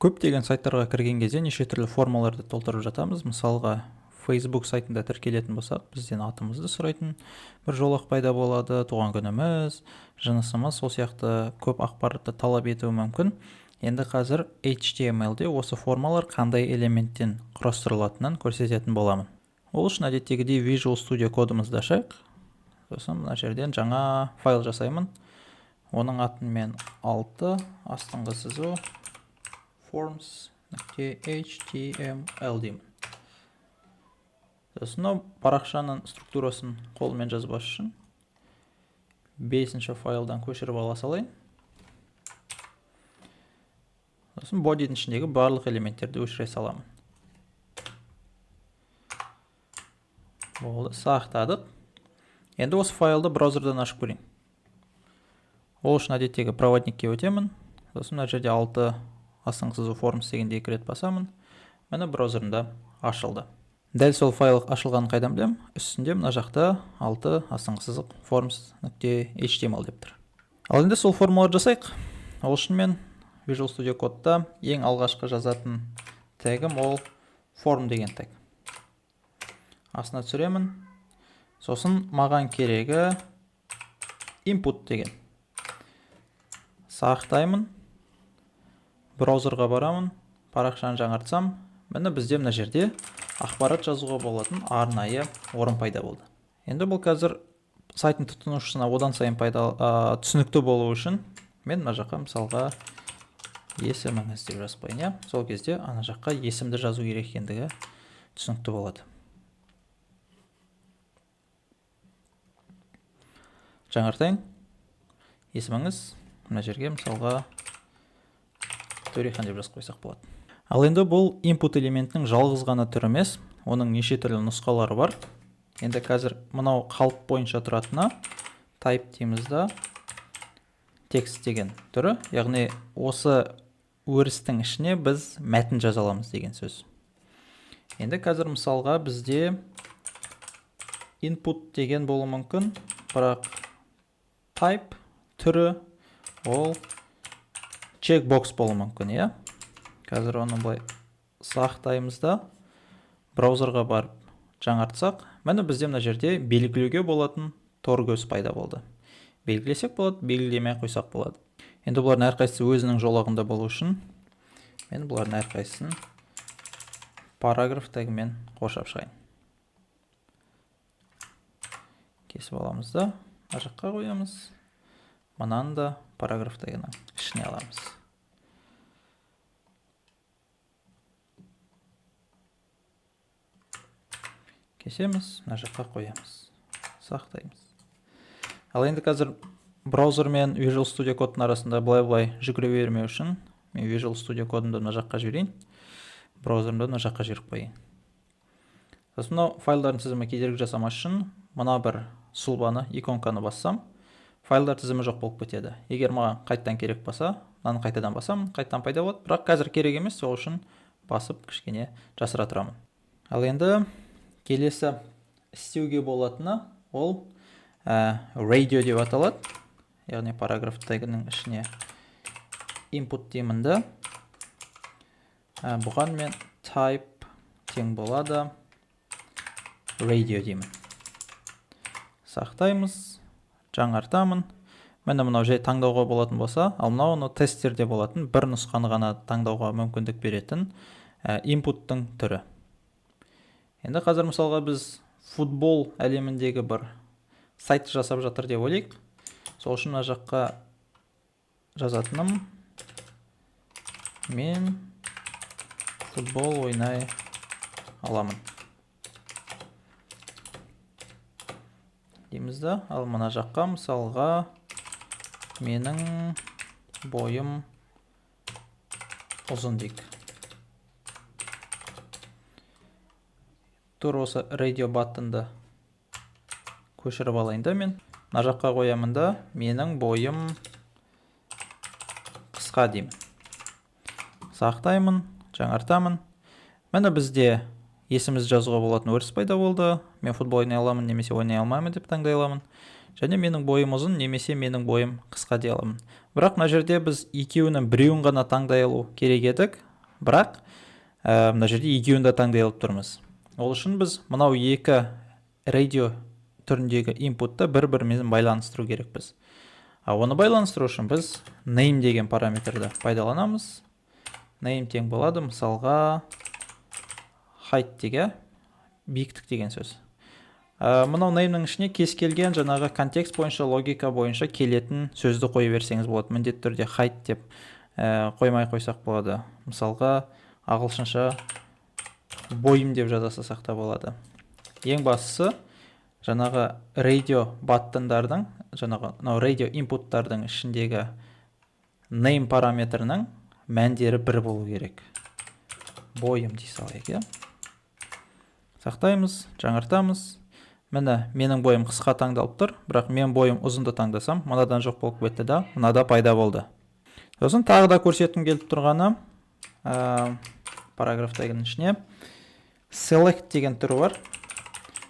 Көптеген сайттарға кірген кезде неше түрлі формаларды толтырып жатамыз. Мысалға, Facebook сайтында тіркелетін болсақ, бізден атымызды сұрайтын бір жолақ пайда болады, туған күніміз, жынысымыз, сол сияқты көп ақпаратты талап етуі мүмкін. Енді қазір HTML-де осы формалар қандай элементтен құрастырылатынын көрсететін боламын. Ол үшін әдеттегідей Visual Studio кодымызды ашайық. Сосын мына жерден жаңа файл жасаймын. Оның атын мен 6 астыңғы сызу forms нүкте HTML деймін. Сосын мынау парақшаның структурасын қолмен жазбас үшін 5-ші файлдан көшіріп ала салайын. Сосын body'дің ішіндегі барлық элементтерді өшіре саламын. Болды, сақтадық. Енді осы файлды браузерден ашып көрейін. Ол үшін әдеттегі проводникке өтемін. Сосын мына жерде 6 астыңғы сызу forms дегенде екі рет басамын. Міне, браузерында ашылды. Дәл сол файл ашылғанын қайдан білемін? Үстінде мына жақта 6 астыңғы сызық forms нүкте HTML деп тұр. Ал енді сол формаларды жасайық. Ол үшін мен Visual Studio Code'да ең алғашқы жазатын тегім ол form деген тег. Астына түсіремін. Сосын маған керегі input деген. Сақтаймын. Браузерға барамын. Парақшаны жаңартсам, міне, бізде мына жерде ақпарат жазуға болатын арнайы орын пайда болды. Енді бұл қазір сайттың тұтынушысына одан сайын түсінікті болу үшін мен мына жаққа мысалға есіміңіз деп жазып қояйын, иә? Сол кезде ана жаққа есімді жазу керек екендігі түсінікті болады. Жаңартайын. Есіміңіз мына жерге мысалға Төрехан деп жазып қойсақ болады. Ал енді бұл input элементінің жалғыз ғана түрі емес, оның неше түрлі нұсқалары бар. Енді қазір мынау қалып бойынша тұратыны type дейміз да, текст деген түрі, яғни осы өрістің ішіне біз мәтін жаза аламыз деген сөз. Енді қазір мысалға бізде input деген болуы мүмкін, бірақ type түрі ол checkbox болуы мүмкін, иә? Қазір оны былай сақтаймыз да, браузерға барып жаңартсақ, міне, бізде мына жерде белгілеуге болатын тор көз пайда болды. Белгілесек болады, белгілемей қойсақ болады. Енді бұлардың әрқайсысы өзінің жолағында болу үшін мен бұлардың әрқайсысын параграф тегімен қоршап шығайын. Кесіп аламыз да, мына жаққа қоямыз. Мынаны да параграф тегінің ішіне аламыз. Кесеміз, мына жаққа қоямыз. Сақтаймыз. Ал енді қазір браузер мен Visual Studio Code'ның арасында былай-былай жүгіре бермеу үшін мен Visual Studio Code'ымды мына жаққа жіберейін, браузерімді мына жаққа жіберіп қояйын. Сосын мынау файлдардың тізімі кедергі жасамас үшін мына бір сұлбаны, иконканы бассам, файлдар тізімі жоқ болып кетеді. Егер маған қайттан керек болса, мынаны қайтадан басамын, қайттан пайда болады. Бірақ қазір керек емес, сол үшін басып кішкене жасыра тұрамын. Ал енді келесі істеуге болатыны ол radio деп аталады. Яғни параграф тегінің ішіне input деймін да. Бұған мен type тең болады radio деймін. Сақтаймыз, жаңартамын. Міне, мынау жай таңдауға болатын болса, ал мынау оны тесттерде болатын бір нұсқаны ғана таңдауға мүмкіндік беретін input-тың түрі. Енді қазір мысалға біз футбол әлеміндегі бір сайт жасап жатыр деп ойлайық. Сол үшін мына жаққа жазатыным мен футбол ойнай аламын дейміз да, ал мына жаққа мысалға менің бойым ұзын дейік. Тура осы radio button'ды көшіріп алайын да мен. Мына жаққа қоямын да, менің бойым қысқа деймін. Сақтаймын, жаңартамын. Міне, бізде есімізді жазуға болатын өріс пайда болды. Мен футбол ойнай аламын немесе ойнай алмаймын деп таңдай аламын. Және менің бойым ұзын немесе менің бойым қысқа дей аламын. Бірақ мына жерде біз екеуінің біреуін ғана таңдай алу керек едік. Бірақ мына жерде екеуін де таңдай алып тұрмыз. Ол үшін біз мынау екі радио түріндегі input ты бір-бірімен байланыстыру керекпіз. А оны байланыстыру үшін біз name деген параметрді пайдаланамыз. Name тең болады, мысалға, height деген, биіктік деген сөз. Мынау name-нің ішіне кез келген жаңағы контекст бойынша, логика бойынша келетін сөзді қоя берсеңіз болады. Міндетті түрде height деп қоймай қойсақ болады. Мысалға, ағылшынша бойым деп жаза салсақ та болады. Ең бастысы, жаңағы radio button дардың, жаңағы мынау radio input тардың ішіндегі name параметрінің мәндері бір болу керек. Бойым дей салайық, иә. Сақтаймыз, жаңартамыз. Міне, менің бойым қысқа таңдалып тұр, бірақ мен бойым ұзынды таңдасам, мынадан жоқ болып кетті да, мынада пайда болды. Сосын тағы да көрсеткім келіп тұрғаны, параграф тегінің ішіне select деген түрі бар.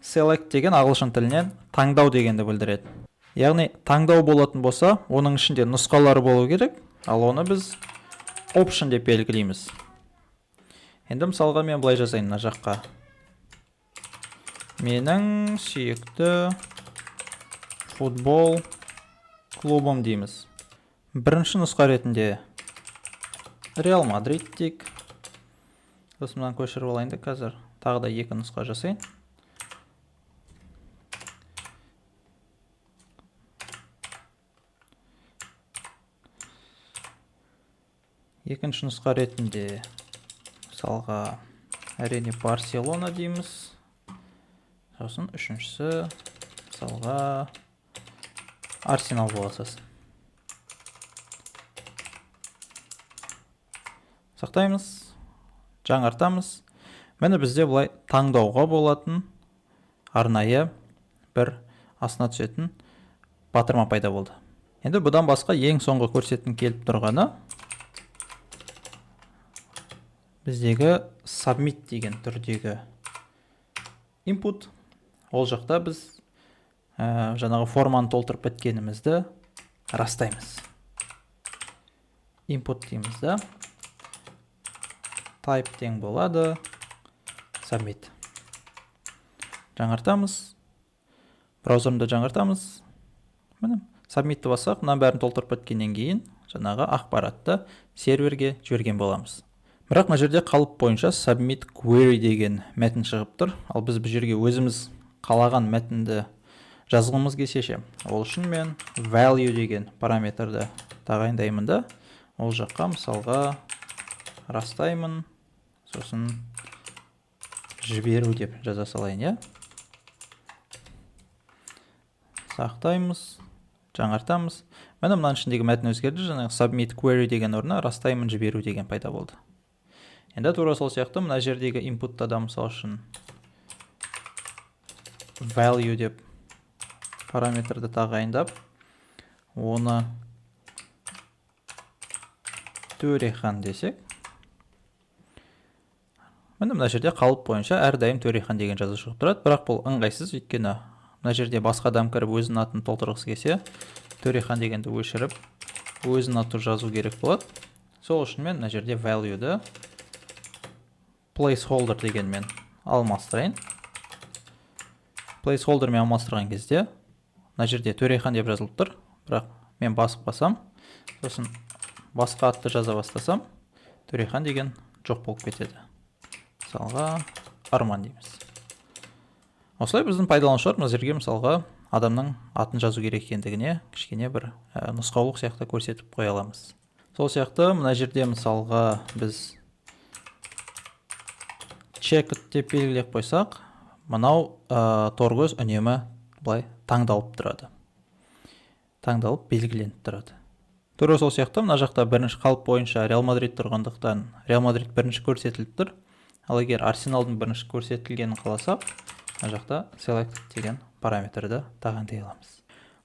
Select деген ағылшын тілінен таңдау дегенді білдіреді. Яғни таңдау болатын болса, оның ішінде нұсқалары болу керек, ал оны біз option деп белгілейміз. Енді мысалға мен былай жазайын мына жаққа. Менің сүйікті футбол клубым дейміз. Бірінші нұсқа ретінде Реал Мадрид дейік. Сосын мынаны көшіріп алайын да, қазір тағы да екі нұсқа жасайын. Екінші нұсқа ретінде мысалға, әрине, Барселона дейміз. Сосын үшіншісі, мысалға, Арсенал бола салсын. Сақтаймыз, жаңартамыз. Міне, бізде былай таңдауға болатын арнайы бір астына түсетін батырма пайда болды. Енді бұдан басқа ең соңғы көрсеткім келіп тұрғаны біздегі submit деген түрдегі input. Ол жақта біз жаңағы форманы толтырып біткенімізді растаймыз. Input дейміз да, type тең болады submit. Жаңартамыз, браузерінде жаңартамыз. Міне, submit ті бассақ, мынаның бәрін толтырып біткеннен кейін жаңағы ақпаратты серверге жіберген боламыз. Бірақ мына жерде қалып бойынша submit query деген мәтін шығып тұр. Ал біз бұл жерге өзіміз қалаған мәтінді жазғымыз келсе ше, ол үшін мен value деген параметрді тағайындаймын да, ол жаққа мысалға растаймын, сосын жіберу деп жаза салайын, иә. Сақтаймыз, жаңартамыз. Міне, мынаның ішіндегі мәтін өзгерді, жаңағы submit query деген орнына растаймын жіберу деген пайда болды. Енді тура сол сияқты мына жердегі input та да, мысал үшін, value деп параметрді тағайындап, оны Төрехан десек, міне, мына жерде қалып бойынша әрдайым Төрехан деген жазу шығып тұрады. Бірақ бұл ыңғайсыз, өйткені мына жерде басқа адам кіріп өзінің атын толтырғысы келсе, Төрехан дегенді өшіріп өзінің атын жазу керек болады. Сол үшін мен мына жерде value-ді placeholder дегенмен алмастырайын. Placeholder мен алмастырған кезде мына жерде Төрехан деп жазылып тұр, бірақ мен басып қалсам, сосын басқа атты жаза бастасам, Төрехан деген жоқ болып кетеді. Мысалға, Арман дейміз. Осылай біздің пайдаланушылар мына жерге, мысалға, адамның атын жазу керек екендігіне кішкене бір нұсқаулық сияқты көрсетіп қоя аламыз. Сол сияқты мына жерде, мысалға, біз checked деп белгілеп қойсақ, мынау торкөз үнемі былай таңдалып тұрады, таңдалып белгіленіп тұрады. Тура сол сияқты мына жақта бірінші қалып бойынша Реал Мадрид тұрғандықтан, Реал Мадрид бірінші көрсетіліп тұр. Ал егер Арсеналдың бірінші көрсетілгенін қаласақ, мына жақта select деген параметрді тағайындай аламыз.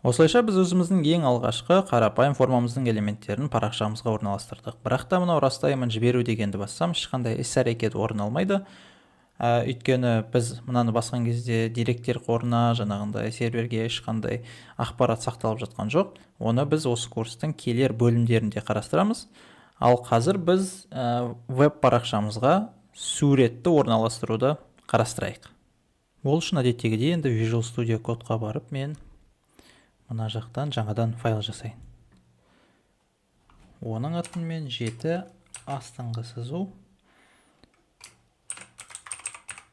Осылайша біз өзіміздің ең алғашқы қарапайым формамыздың элементтерін парақшамызға орналастырдық. Бірақ та мынау растаймын жіберу дегенді бассам, ешқандай іс әрекет орын алмайды. Өйткені біз мынаны басқан кезде деректер қорына, жаңағындай серверге ешқандай ақпарат сақталып жатқан жоқ. Оны біз осы курстың келер бөлімдерінде қарастырамыз. Ал қазір біз веб парақшамызға суретті орналастыруды қарастырайық. Ол үшін әдеттегідей енді Visual Studio Codeқа барып, мен мына жақтан жаңадан файл жасайын. Оның атын мен 7 астыңғы сызу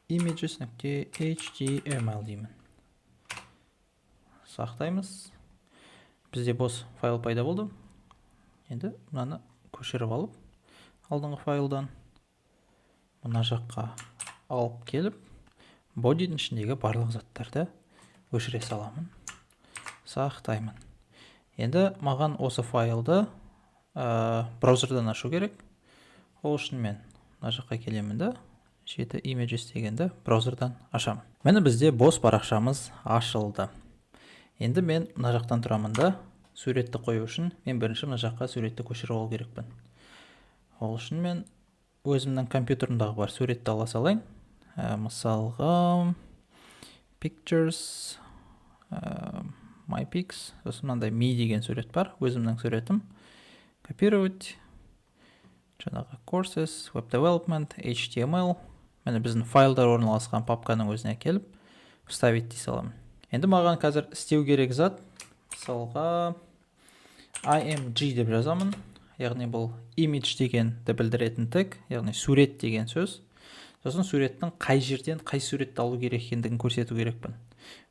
images нүкте html деймін. Сақтаймыз. Бізде бос файл пайда болды. Енді мынаны көшіріп алып, алдыңғы файлдан мына жаққа алып келіп, бодидің ішіндегі барлық заттарды өшіре саламын. Сақтаймын. Енді маған осы файлды браузердан ашу керек. Ол үшін мен мына жаққа келемін да, 7 images дегенді браузердан ашамын. Міне, бізде бос парақшамыз ашылды. Енді мен мына жақтан тұрамын да, суретті қою үшін мен бірінші мына жаққа суретті көшіріп алу керекпін. Ол үшін мен өзімнің компьютерімдағы бар суретті ала салайын. Мысалға, Pictures, My Pics, сосын мынандай Me деген сурет бар, өзімнің суретім. Копировать, жаңағы courses, web development, HTML, міне, біздің файлдар орналасқан папканың өзіне келіп, вставить дей саламын. Енді маған қазір істеу керек зат, мысалға, img деп жазамын, яғни бұл image дегенді білдіретін тег, яғни сурет деген сөз. Сосын суреттің қай жерден қай суретті алу керек екендігін көрсету керекпін.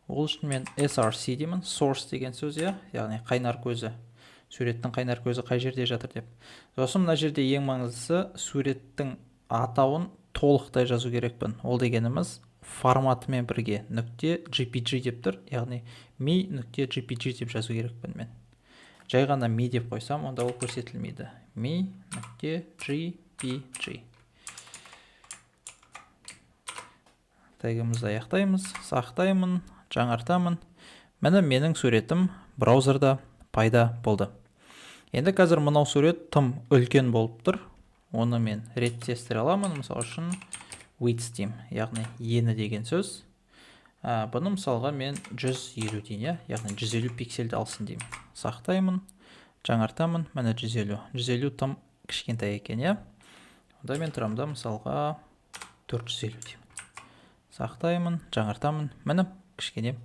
Ол үшін мен src деймін, source деген сөз, иә, яғни қайнар көзі, суреттің қайнар көзі қай жерде жатыр деп. Сосын мына жерде ең маңыздысы, суреттің атауын толықтай жазу керекпін. Ол дегеніміз форматымен бірге нүкте jpg деп тұр, яғни me нүкте jpg деп жазу керекпін мен. Жай ғана me деп қойсам, онда ол көрсетілмейді. Me нүкте jpg. Тегімізді аяқтаймыз, сақтаймын, жаңартамын. Міне, менің суретім браузерда пайда болды. Енді қазір мынау сурет тым үлкен болып тұр. Оны мен реттестіре аламын. Мысал үшін, width деймін, яғни ені деген сөз. Бұны мысалға мен 150 дейін, иә, яғни 150 пиксельді алсын деймін. Сақтаймын, жаңартамын. Міне, 150. 150 тым кішкентай екен, иә. Онда мен тұрамын да, мысалға, 450 деймін. Сақтаймын, жаңартамын. Міне, кішкене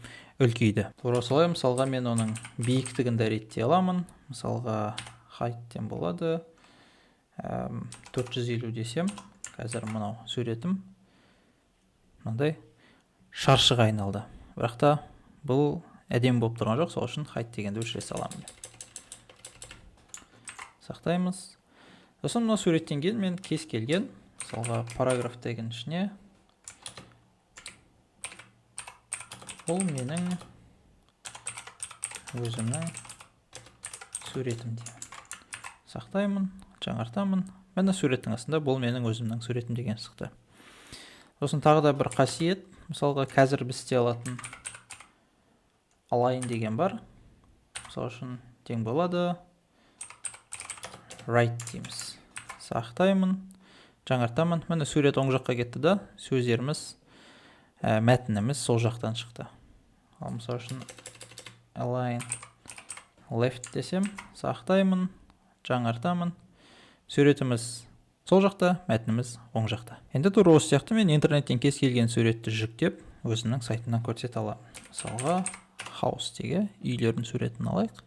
үлкейді. Тура солай, мысалға, мен оның биіктігін де реттей аламын. Мысалға, height-тен болады. 450 десем, қазір мынау суретім мынандай шаршыға айналды. Бірақ та бұл әдемі болып тұрған жоқ, сол үшін height дегенді өшіре саламын. Сақтаймыз. Сосын мына суреттен кейін мен кез келген, мысалға, параграф деген ішіне бұл менің өзімнің суретім деймін. Сақтаймын, жаңартамын. Міне, суреттің астында бұл менің өзімнің суретім деген шықты. Сосын тағы да бір қасиет, мысалға, қазір біз істей алатын align деген бар. Мысал үшін, тең болады right дейміз. Сақтаймын, жаңартамын. Міне, сурет оң жаққа кетті да, сөздеріміз, мәтініміз сол жақтан шықты. Ал мысал үшін, align left десем, сақтаймын, жаңартамын. Суретіміз сол жақта, мәтініміз оң жақта. Енді тура осы сияқты мен интернеттен кез келген суретті жүктеп, өзімнің сайтымнан көрсете аламын. Мысалға, house деген үйлердің суретін алайық.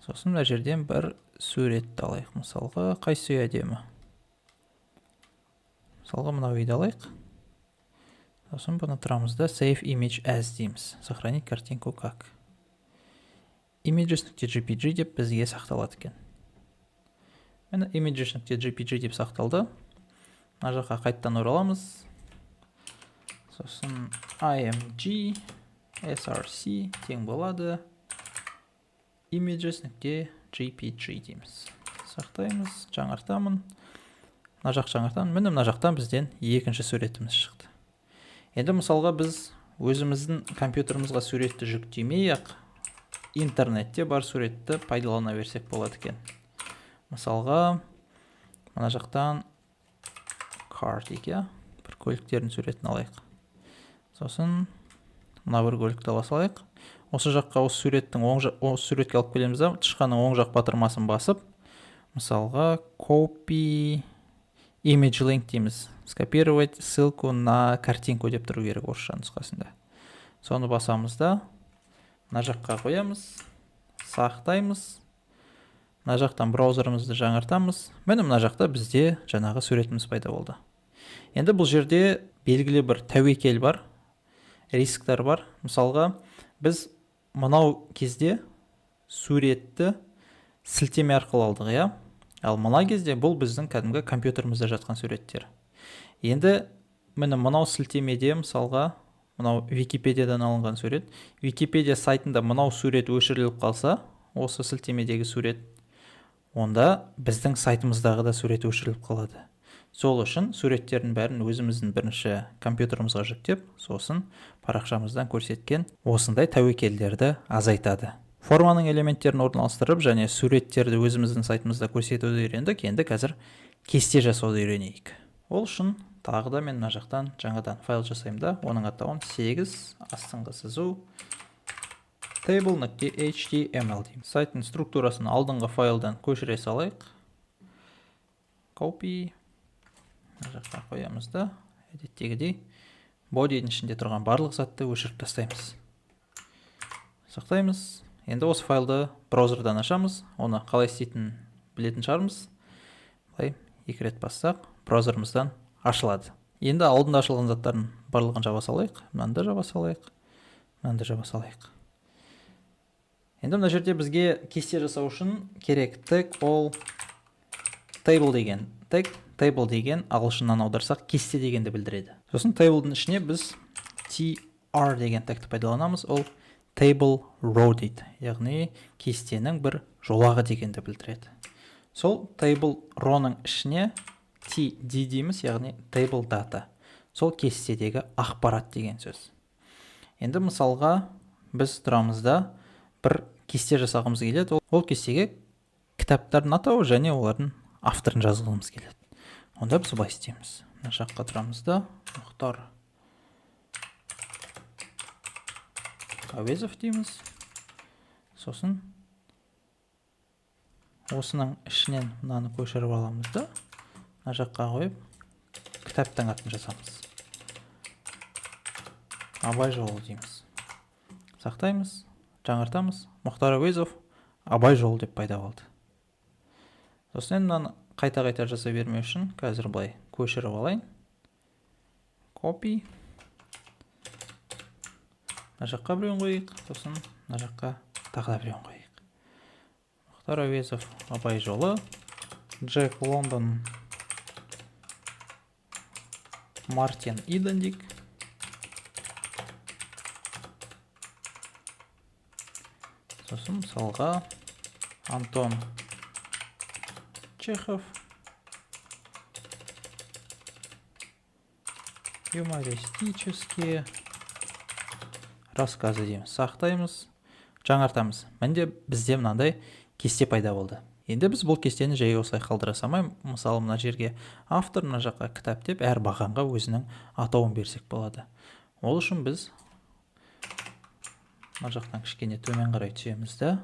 Сосын мына жерден бір суретті алайық. Мысалға, қайсы үй әдемі? Мысалға, мынау үйді алайық. Сосын бұны тұрамыз да, save image as дейміз. Сохранить картинку как. images.jpg деп бізге сақталады екен. Міне, images.jpg деп сақталды. Мына жаққа қайтадан ораламыз. Сосын img src тең болады images.jpg дейміз. Сақтаймыз, жаңартамын. Мына жақ жаңартамын. Міне, мына жақтан бізден екінші суретіміз шықты. Енді, мысалға, біз өзіміздің компьютерімізға суретті жүктемей ақ, интернетте бар суретті пайдалана берсек болады екен. Мысалға, мына жақтан car дейік, иә, бір көліктердің суретін алайық. Сосын мына бір көлікті ала салайық. Осы жаққа, осы суреттің оң осы суретке алып келеміз да, тышқанның оң жақ батырмасын басып, Мысалға, copy image link дейміз. Скопировать ссылку на картинку деп тұру керек орысша нұсқасында. Соны басамыз да, мына жаққа қоямыз, сақтаймыз. Мына жақтан браузерімізді жаңартамыз. Міне, мына жақта бізде жаңағы суретіміз пайда болды. Енді бұл жерде белгілі бір тәуекел бар, рисктер бар. Мысалға, біз мынау кезде суретті сілтеме арқылы алдық, иә? Ал мына кезде бұл біздің кәдімгі компьютерімізде жатқан суреттер. Енді міне, мынау сілтемеде, мысалға, мынау Википедиядан алынған сурет. Википедия сайтында мынау сурет өшіріліп қалса, осы сілтемедегі сурет, онда біздің сайтымыздағы да сурет өшіріліп қалады. Сол үшін суреттердің бәрін өзіміздің бірінші компьютерімізге жүктеп, сосын парақшамыздан көрсеткен осындай тәуекелдерді азайтады. Форманың элементтерін орналастырып және суреттерді өзіміздің сайтымызда көрсетуді үйрендік. Енді қазір кесте жасауды үйренейік. Ол үшін тағы да мен мына жақтан жаңадан файл жасаймын да, оның атауын 8 астыңғы сызу table нүкте html деймін. Сайттың структурасын алдыңғы файлдан көшіре салайық. Copy мына жаққа қоямыз да, әдеттегідей body'дің ішінде тұрған барлық затты өшіріп тастаймыз. Сақтаймыз. Енді осы файлды браузердан ашамыз. Оны қалай істейтінін білетін шығармыз. Былай екі рет бассақ, браузерімізден ашылады. Енді алдында ашылған заттардың барлығын жаба салайық. Мынаны да жаба салайық, мынаны да жаба салайық. Енді мына жерде бізге кесте жасау үшін керек тег, ол table деген тег. Table деген ағылшыннан аударсақ кесте дегенді білдіреді. Сосын table'дың ішіне біз tr деген тегті пайдаланамыз. Ол table row дейді, яғни кестенің бір жолағы дегенді білдіреді. Сол table row-ның ішіне td дейміз, яғни table data, сол кестедегі ақпарат деген сөз. Енді мысалға, біз тұрамыз да, бір кесте жасағымыз келеді. Ол кестеге кітаптардың атауы және олардың авторын жазғымыз келеді. Онда біз былай істейміз: мына жаққа тұрамыз да, Мұхтар Әуезов дейміз. Сосын осының ішінен мынаны көшіріп аламыз да, мына жаққа қойып, кітаптың атын жазамыз, Абай жолы дейміз. Сақтаймыз, жаңартамыз. Мұхтар Әуезов, Абай жолы деп пайда болды. Сосын енді мынаны қайта қайта жаза бермеу үшін қазір былай көшіріп алайын. Copy, мына жаққа біреуін қояйық, сосын мына жаққа тағы да біреуін қояйық. Мұхтар Әуезов, Абай жолы, Джек Лондон, Мартин Иден дейік. Сосын мысалға, Антон Чехов, Юмористические рассказы дейміз. Сақтаймыз, жаңартамыз. Мінде бізде мынандай кесте пайда болды. Енді біз бұл кестені жай осылай қалдыра салмай, мысалы, мына жерге автор, мына жаққа кітап деп, әр бағанға өзінің атауын берсек болады. Ол үшін біз мына жақтан кішкене төмен қарай түсеміз да,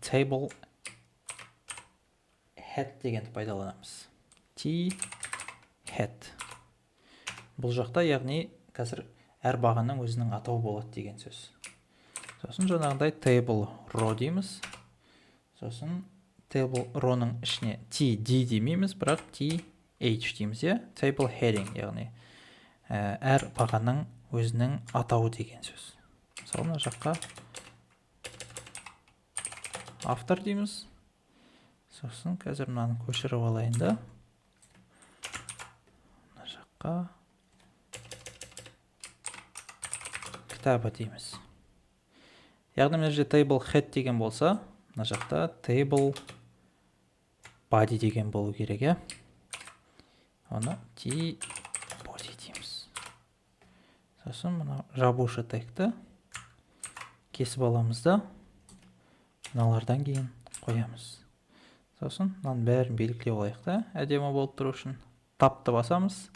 table head дегенді пайдаланамыз. T head бұл жақта, яғни қазір әр бағанның өзінің атауы болады деген сөз. Сосын жаңағындай table row дейміз. Сосын table row-ның ішіне td демейміз, бірақ th дейміз, иә, table heading, яғни әр бағанның өзінің атауы деген сөз. Мысалы, мына жаққа автор дейміз. Сосын қазір мынаны көшіріп алайын да, мына жаққа кітабы дейміз. Яғни мына жерде table head деген болса, мына жақта table body деген болу керек, иә. Оны t body дейміз. Сосын мына жабушы тегті кесіп аламыз да, мыналардан кейін қоямыз. Сосын мынаның бәрін белгілеп алайық та, әдемі болып тұру үшін тапты басамыз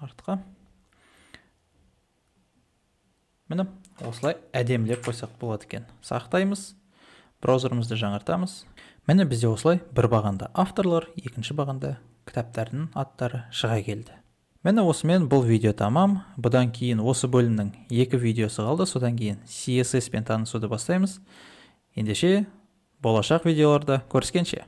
артқа. Міне, осылай әдемілеп қойсақ болады екен. Сақтаймыз, браузерімізді жаңартамыз. Міне, бізде осылай бір бағанда авторлар, екінші бағанда кітаптардың аттары шыға келді. Міне, осымен бұл видео тамам. Бұдан кейін осы бөлімнің екі видеосы қалды, содан кейін CSS пен танысуды бастаймыз. Ендеше, болашақ видеоларда көріскенше!